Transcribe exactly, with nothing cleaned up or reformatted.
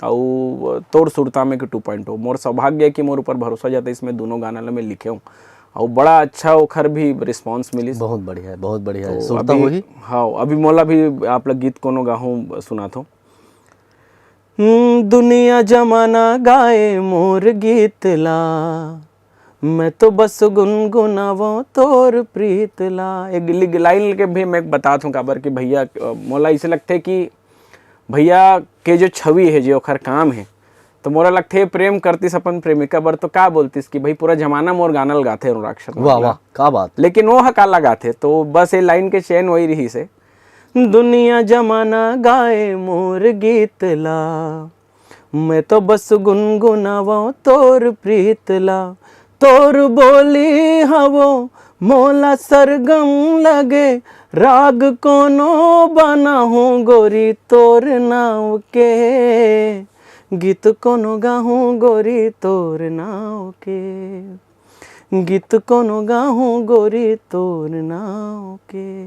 अउ तोर सुरता में के टू पॉइंट ओ। मोर सौभाग्य है कि मोर ऊपर भरोसा जाता, इसमें दोनों गाना ला मैं लिखे हूँ, अउ बड़ा अच्छा ओखर भी रिस्पॉन्स मिलिस। बहुत बढ़िया है, बहुत बढ़िया है। तो सुरता अभी, होही। हाँ, अभी मोला भी आप लोग गीत कोनो गाहूँ सुनात हो। हम्म, दुनिया जमाना गाए मोर गीत ला, मैं तो बस गुनगुनावो तोर प्रीत ला। एक लि- लाइन के भी मैं बतात हूँ, काबर कि भैया, अ, मोला ऐसे लगते कि भैया के जो छवि है, जो ओखर काम है, तो मोला लगते प्रेम करतीस अपन प्रेमिका बर, तो का बोलतीस कि भाई पूरा जमाना मोर गाना ल गाथे अनुराग शर्मा वाह जी ला। वाह, का बात। लेकिन वो ह का लगाथे, तो बस ये लाइन के चयन वही रही से, दुनिया जमाना गाए मोर गीत ला, मैं तो बस गुनगुनावो तोर प्रीत ला। तोर बोली हवो मोला सरगम लगे, राग कोनो बनाहूँ गोरी तोर नाव के, गीत कोनो गाहूँ गोरी तोर नाव के, गीत कोनो गाहूँ गोरी तोर नाव के।